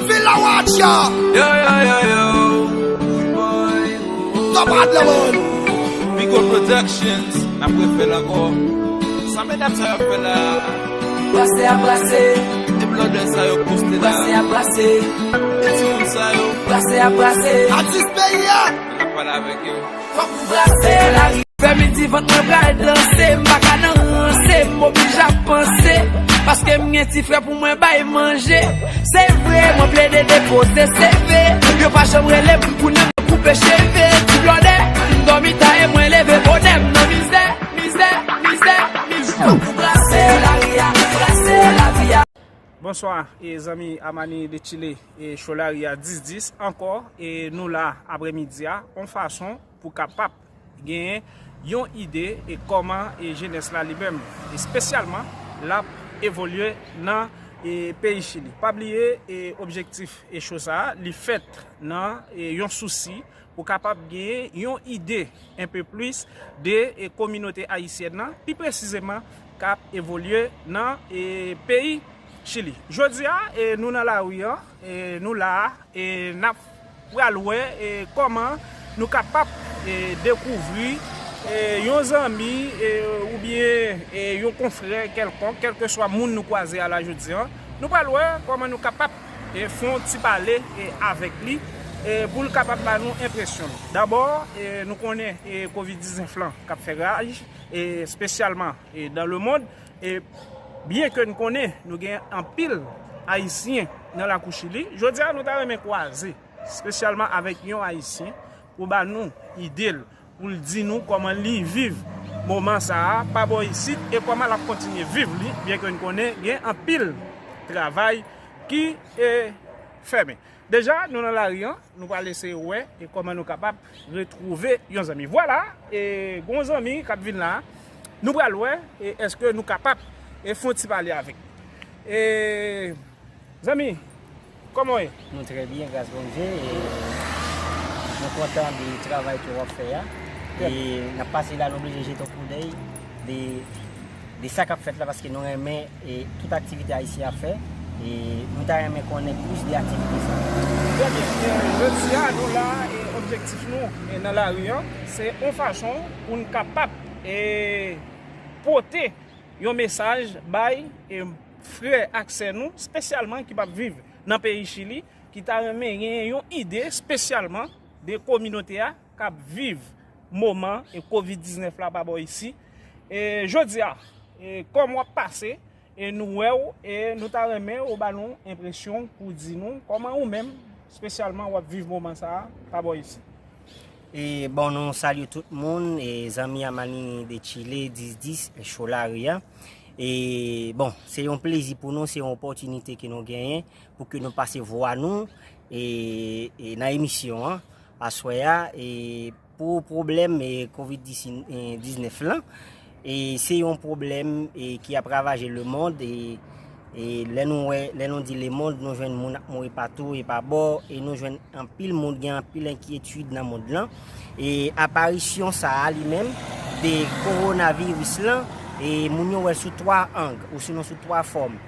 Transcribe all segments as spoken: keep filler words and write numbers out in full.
Villa Watcher. Yo, yo, yo, yo. Top at la mode. Bigo Productions, n ap refè l ankò. Sa medam sa yo ap fè la? Brase a brase. E blòdè sa yo poste la? Brase a brase. E timoun sa yo? Brase a brase. Atis peyi a. N ap pale avèk yo. Fòk ou brase lari. Fè midi vant mwen pral danse, m pa ka nan ranse, m oblije ap panse. Paske m gen ti frè pou mwen bay manje. Se vre, mwen plede depoze seve. Yo pa janm rele m pou nèg koupe cheve. Ti blòdè, m dòmi ta e mwen leve bonè, m nan mizè, mizè, mizè, mizè. Fòk ou brase lari a, brase lavi a. Bonswa, e zanmi Amani de Chile, e Cholari a dis dis ankò, e nou la aprèmidi a, yon fason pou kapab genyen yon ide e kòman e jenès la li menm, espesyalman, l ap evolye nan e peyi Chili. Pa bliye, e objektif e cho sa a, li fèt nan e yon sousi pou kapab genyen yon ide enpe plis de e kominote ayisyèn nan, pi presizeman, k ap evolye nan e peyi Chili. Jodi a, e nou nan lari an, e nou la a, e n ap pral wè e kòman nou kapab e dekouvri e yon zanmi e oubyen e yon konfrè kèlkonk, kèlkeswa moun nou kwaze a la jodi a. Nou pral wè kòman nou kapab e fè yon ti pale e avèk li e pou l kapab ba nou enpresyon l. Dabò, e nou konnen e kovid diznèf lan k ap fè raj, e espesyalman e dans le monde. E byen ke n konnen nou gen anpil Ayisyen nan lakou Chili, jodi a nou ta renmen kwaze, espesyalman avèk yon Ayisyen, pou ba nou ide l, pou l di nou kòman li viv moman sa a pa bò isit e kòman l ap kontinye viv li, byen ke n konnen gen anpil travay ki e fèmen. Deja, nou nan lari an, nou pral eseye wè e kòman nou kapab retwouve yon zanmi. Vwala, e gon zanmi k ap vin la, nou pral wè e èske nou kapab e fè yon ti pale avèk. E zanmi, kòman w ye? Nou trè byen, gras Bondye, e nou kontan de travay ke w ap fè a. Trè byen. E n ap pase la, nou oblije jete yon koudèy de de sa k ap fèt la, paske nou renmen e tout aktivite ayisyen ap fè, e nou ta renmen konnen plis de aktivite sa. Trè byen. E jodi a, nou la, e objektif nou e nan lari an, se yon fason pou n kapab e pote yon mesaj bay e frè ak sè nou, espesyalman ki p ap viv nan peyi Chili, ki ta renmen gen yon ide espesyalman de kominote a k ap viv moman e kovid diznèf la pa bò isi. E jodi a, e kòm w ap pase, e nou wè w, e nou ta renmen ou ba nou enpresyon pou di nou kòman ou menm, espesyalman, w ap viv moman sa a pa bò isi. E bon, nou salye tout moun, e zanmi Amani de Chile, dis dis, e Cholari a. E bon, se yon plezi pou nou, se yon opòtinite ke nou genyen pou ke nou pase vwa nou e, e nan emisyon an aswè a, e pou pwoblèm e kovid diznèf lan, e se yon pwoblèm e ki ap ravaje lemonn, e, e lè nou wè, lè nou di lemonn, nou jwenn moun ap mouri patou e pa bò, e nou jwenn anpil moun, gen anpil enkyetid nan mond lan. E aparisyon sa a li menm de kowonaviris lan, e moun yo wè l sou twa ang, osinon sou twa fòm.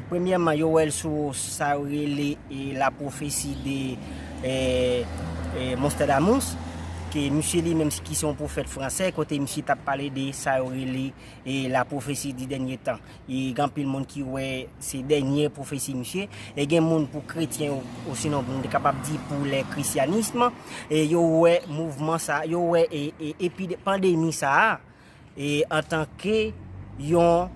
Premyèman, yo wè l sou sa yo rele e la pwofesi de e, e Nostradamus, ke misye li menm ki se yon pwofèt fransè, kote misye t ap pale de sa yo rele e la pwofesi di dènye tan. E gen anpil moun ki wè se dènye pwofesi misye, e gen moun pou kretyen yo, osinon nou te kapab di pou lè krisyanism, e yo wè mouvman sa, yo wè e, e, epide-, pandemi sa a, e antanke yon,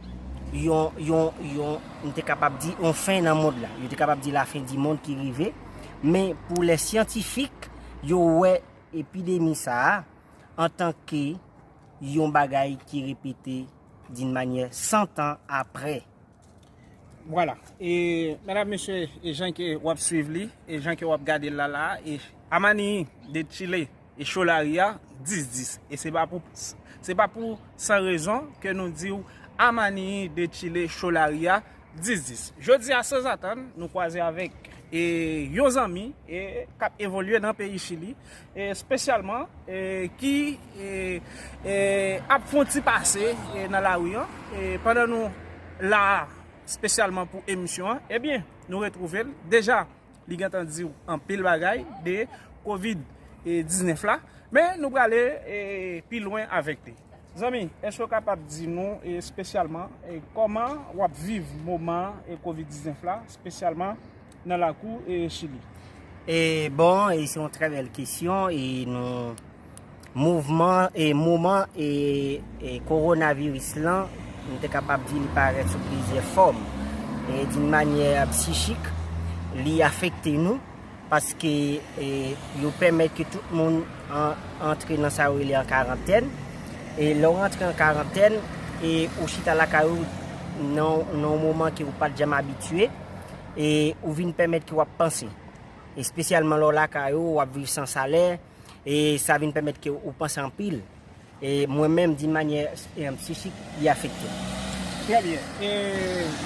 yon, yon, yon, nou te kapab di yon fen nan mond la. Yo te kapab di lafen di mond ki rive. Men pou lè syantifik, yo wè epidemi sa a antanke yon bagay ki repete d'une manière cent ans après. Vwala. E medam, mesye, e jan ke w ap swiv li, e jan ke w ap gade l la la, e Amani de Chile, e Cholari a, dis dis. E se pa pou, se pa pou san rezon ke nou di w Amani de Chile, Cholari a, dis dis. Jodi a, sanzatann, nou kwaze avèk, e, yon zanmi, e, k ap evolye nan peyi Chili, e, espesyalman, e, ki, e, e, ap fè yon ti pase, e, nan lari an, e, pandan nou la, espesyalman pou emisyon an, ebyen, nou retwouve l. Deja, Li gentan di w anpil bagay de kovid diznèf la, men nou prale e, pi lwen avèk li. Zanmi, èske w kapab di nou e, espesyalman e, kòman w ap viv moman e, kovid diznèf la, espesyalman nan lakou e, Chili? E bon, e se yon trè bèl kesyon e nou mouvman e moman e, e kowonaviris lan, nou te kapab di li parèt sou plizyè fòm. E d'une manière psychique, li afekte nou paske e, yo pèmèt ke tout moun an, antre nan sa yo rele an karantèn. E lè w rantre an karantèn, e ou chita lakay ou nan, nan yon moman ke ou pa t janm abitye, e ou vin pèmèt ke w ap panse. Espesyalman lè w lakay ou, w ap viv san salè, e sa vin pèmèt ke ou panse anpil. E mwen menm, d'une manière e, psychique, li afekte m. Trè byen. E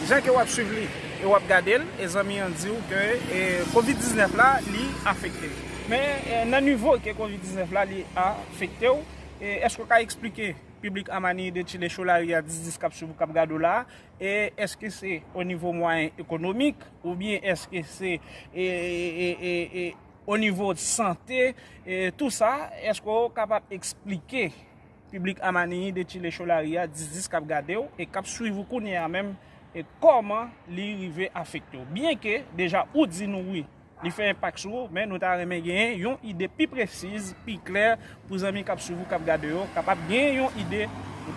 jan ke w ap swiv li e w ap gade l, e zanmi an di w ke e, kovid diznèf la, li afekte l. Men e, nan nivo ke kovid diznèf la, li afekte w, e èske w ka eksplike piblik Amani de Chile Cholari a dis dis k ap swiv ou k ap gade w la, e èske se o nivo mwayen ekonomik oubyen èske se e, e, e, e, e, o nivo sante, e, tou sa, èske w kapab eksplike piblik Amani de Chile Cholari a dis dis k ap gade w e k ap swiv ou kounye a menm e kòman li rive afekte w? Byenke deja ou di nou wi, li fè enpak sou ou, men nou ta renmen genyen yon ide pi presiz, pi klè pou zanmi k ap swiv ou, k ap gade yo, kapab genyen yon ide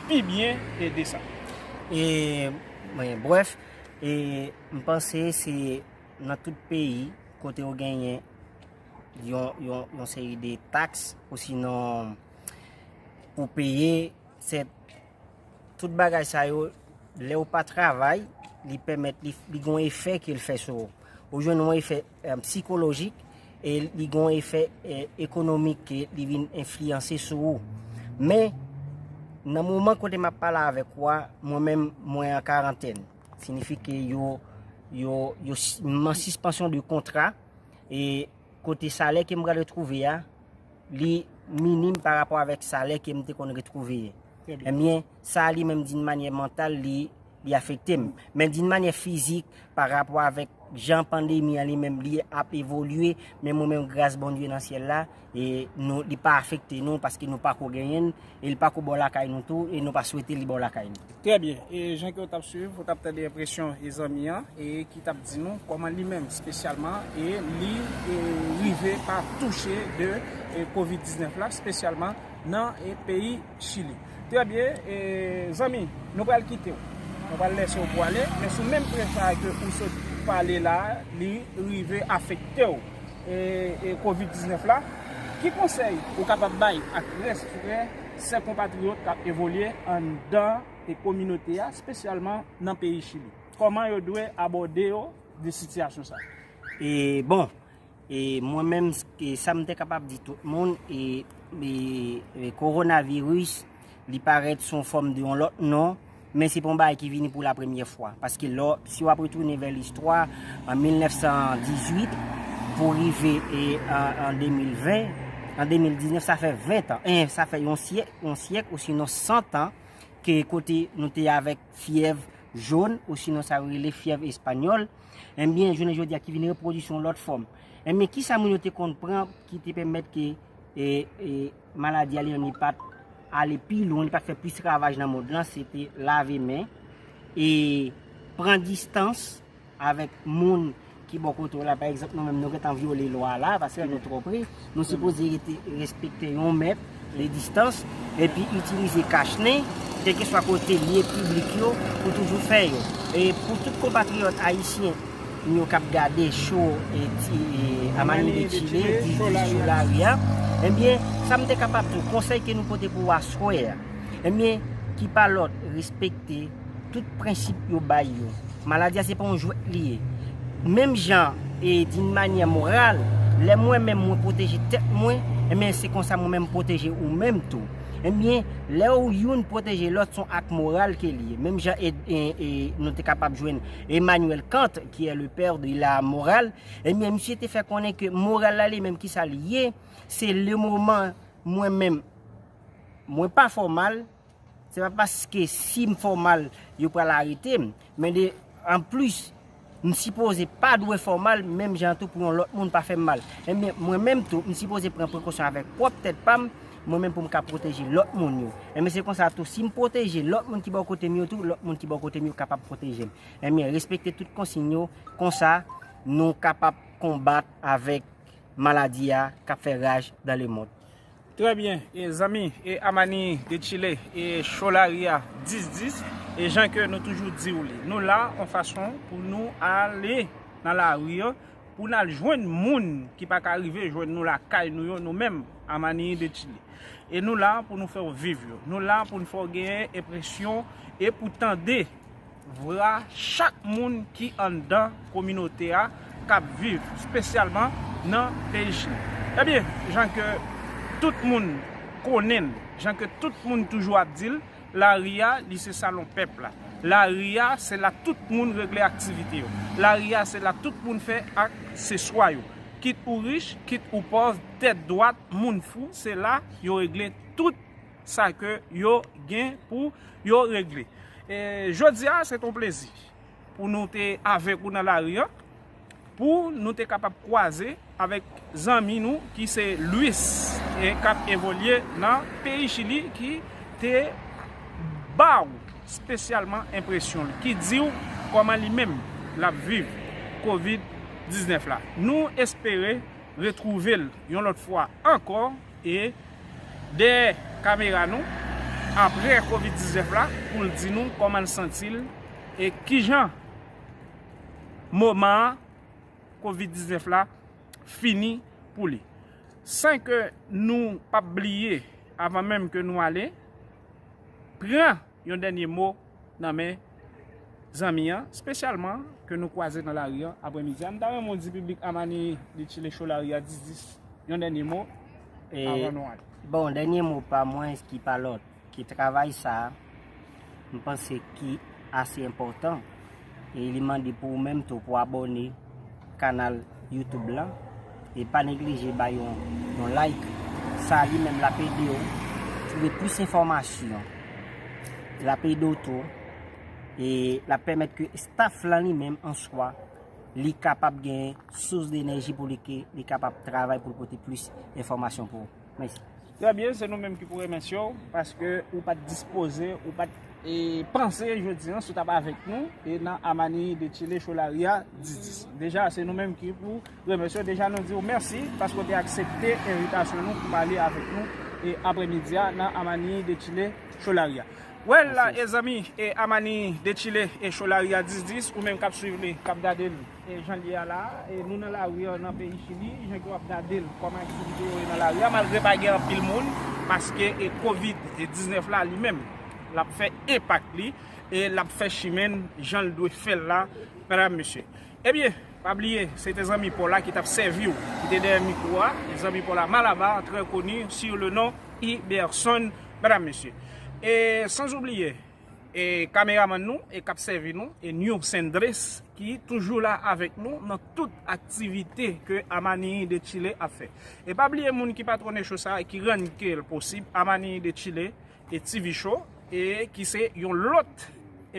pi byen e de sa. E, mwen, brèf, e m panse se nan tout peyi kote yo genyen yon, yon, yon seri de taks osinon pou peye, se tout bagay sa yo, lè w pa travay, li pèmèt li, li gon efè ke l fè sou ou. Ou jwenn yon efè e, sikolojik e li gon efè e, ekonomik ke li vin enfliyanse sou ou. Men, nan moman kote m ap pale avèk ou a, mwen menm, mwen an karantèn. Siyifi ke yo, yo, yo, m an sispansyon de kontra e kote salè ke m pral retwouve a, li minim pa rapò avèk salè ke m te konn retwouve. Ebyen, sa li menm d'une manière mentale, li, li afekte m. Men d'une manière physique, pa rapò avèk jan pandemi an li menm li ap evolye, men mwen menm gras Bondye nan syèl la, e nou, li pa afekte nou paske nou pako genyen l, e li pako bò lakay nou tou, e nou pa swete li bò lakay nou. Trè byen. E jan ke w t ap swiv, ou t ap tande enpresyon e zanmi an, e ki t ap di nou kòman li menm espesyalman e li e rive pa touche de e kovid diznèf la, espesyalman nan e peyi Chili. Trè byen, e zanmi, nou pral kite w. Nou pral lese w pou ale, men sou menm tren sa a ke ou sot pale la, li rive afekte w e, e kovid diznèf la. Ki konsèy ou kapab bay ak rès frè, sè konpatriyòt k ap evolye anndan e kominote a, espesyalman nan peyi Chili? Kòman yo dwe abòde yo de sitiyasyon sa? E bon, e mwen menm, e sa m te kapab di tout moun, e, e, e kowonaviris, li parèt sou yon fòm de yon lòt non, men se pa yon bagay ki vini pou la premyè fwa. Paske lò, si w ap retounen vè listwa, an mil nèf san dizuit, pou rive e, an, an de mil ven, an de mil diznèf, sa fè ven tan, en, sa fè yon syèk, yon syèk osinon san tan, ke kote nou te avèk fyèv jòn, osinon sa yo rele fyèv espanyòl, ebyen, jounen jodi a ki vin repwodui sou yon lòt fòm. Ebyen, kisa moun yo te konn pran ki te pèmèt ke e, e, maladi a li menm li pa t ale pi lwen, li pa t fè plis ravaj nan mond lan, se te lave men, e pran distans avèk moun ki bò kote w la. Pa egzanp, nou menm nou gentan vyole lwa la paske nou twò pre. Nou sipoze rete, respekte yon mèt de distans, epi itilize kachnen, kèlkeswa kote lye piblik yo, pou toujou fè yo. E pou tout konpatriyòt ayisyen nou k ap gade cho e, ti, e, Amani de Chile, di, di Cholari a, ebyen, sa m te kapab di w, konsèy ke nou pote pou w aswè a, ebyen, ki pa lòt, respekte tout prensip yo bay yo. Maladi a se pa yon jwèt li ye. Menm jan e d'une manière morale, lè mwen menm mwen pwoteje tèt mwen, ebyen se konsa mwen menm pwoteje ou menm tou. Ebyen, lè ou youn pwoteje lòt, se yon ak moral ke li ye. Menm jan e, e, e, nou te kapab jwenn Emmanuel Kant, ki è le pè de la moral, ebyen, misye te fè konnen ke moral la li menm, kisa li ye, se le moman mwen menm, mwen pa fè w mal, se pa paske si m fè w mal, yo pral arete m, men de, anplis, M sipoze pa dwe fè w mal, menm jan tou pou yon lòt moun pa fè m mal. Ebyen, mwen menm tou, m sipoze pran prekosyon avèk pwòp tèt pa m, mwen menm pou m ka pwoteje lòt moun yo. Ebyen, se konsa tou, si m pwoteje lòt moun ki bò kote m yo tou, lòt moun ki bò kote m yo kapab pwoteje m. Ebyen, respekte tout konsiy yo, konsa, nou kapab konbat avèk maladi a k ap fè raj dans le monde. Trè byen, e zanmi, e Amani de Chile, e Cholaria dis dis, e jan ke nou toujou di w li, nou la yon fason pou nou ale nan lari an, pou n al jwenn moun ki pa ka rive jwenn nou lakay nou yo, nou menm, Amani de Chile. E nou la pou nou fè w viv yo. Nou la pou n fè w genyen enpresyon e pou tande vwa chak moun ki anndan kominote a k ap viv, espesyalman nan peyi Chili. Ebyen, jan ke tout moun konnen l, jan ke tout moun toujou ap di l, lari a, li se salon pèp la. Lari a, se la tout moun regle aktivite yo. Lari a, se la tout moun fè akseswa yo. Kit ou rich, kit ou pòv, tèt dwat, moun fou, se la yo regle tout sa ke yo gen pou yo regle. E jodi a, se t on plezi pou nou te avèk ou nan lari an, pou nou te kapab kwaze avèk zanmi nou ki se Luis, e k ap evolye nan peyi Chili, ki te ba w espesyalman enpresyon l, ki di w kòman li menm l ap viv kovid diznèf la. Nou espere retwouve l yon lòt fwa ankò e dèyè kamera nou apre kovid diznèf la pou l di nou kòman l santi l e kijan moman an kovid diznèf la fini pou li. San ke nou p ap bliye, avan menm ke nou ale, pran yon dènye mo nan men zanmi an, espesyalman ke nou kwaze nan lari an aprèmidi a. M ta renmen w di piblik Amani de Chile Cholaria dis dis yon dènye mo E, avan nou ale. Bon, dènye mo pa mwen ki pa lòt ke travay sa a, m panse ki ase enpòtan. E li mande pou ou menm tou pou abòne kanal YouTube lan. E pa neglije bay yon, yon like. Sa li menm l ap ede w twouve plis enfòmasyon. L ap ede w tou. E l ap pèmèt ke staff lan li menm an swa, li kapab gen sous de enèji pou li ke li kapab travay pou l pote plis enfòmasyon pou ou. Mèsi. Trè byen, se nou menm ki pou remèsye w, paske ou pa t dispoze, ou pa t, e, panse jodi an si w t ap avèk nou, e nan Amani de Chile Cholaria dis dis. Deja, se nou menm ki pou remèsye w. Deja, nou di w mèsi paske w te aksepte envitasyon nou pou pale avèk nou, e, aprèmidi a nan Amani de Chile Cholaria. Wèl la, e zanmi, e Amani de Chile, e Cholaria dis dis, ou menm k ap swiv li, k ap gade l, e jan l ye a la, e nou nan lari an nan peyi Chili, jan ke w ap gade l, kòman aktivite yo ye nan lari a, malgre pa gen anpil moun, paske e kovid diznèf la li menm, l ap fè enpak li, e l ap fè chimen l jan l dwe fè l la, medam, mesye. Ebyen, pa bliye, se te zanmi pa w la ki t ap sèvi w, ki te dèyè mikwo a, zanmi pa w la Malaba, trè koni sou le non Iberson, medam, mesye. E san oubliye, e kameramann nou, e k ap sèvi nou, e New Sendres, ki toujou la avèk nou nan tout aktivite ke Amani de Chile ap fè. E pa bliye moun ki patwone cho sa a, ki rann ke l posib, Amani de Chile, e T V Show, e ki se yon lòt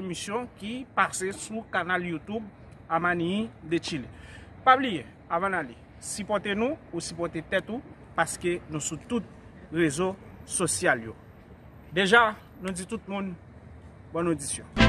emisyon ki pase sou kanal YouTube Amani de Chile. Pa bliye, avan n ale, sipòte nou, ou sipòte tèt ou, paske nou sou tout rezo sosyal yo. Deja, nou di tout moun, bòn odisyon.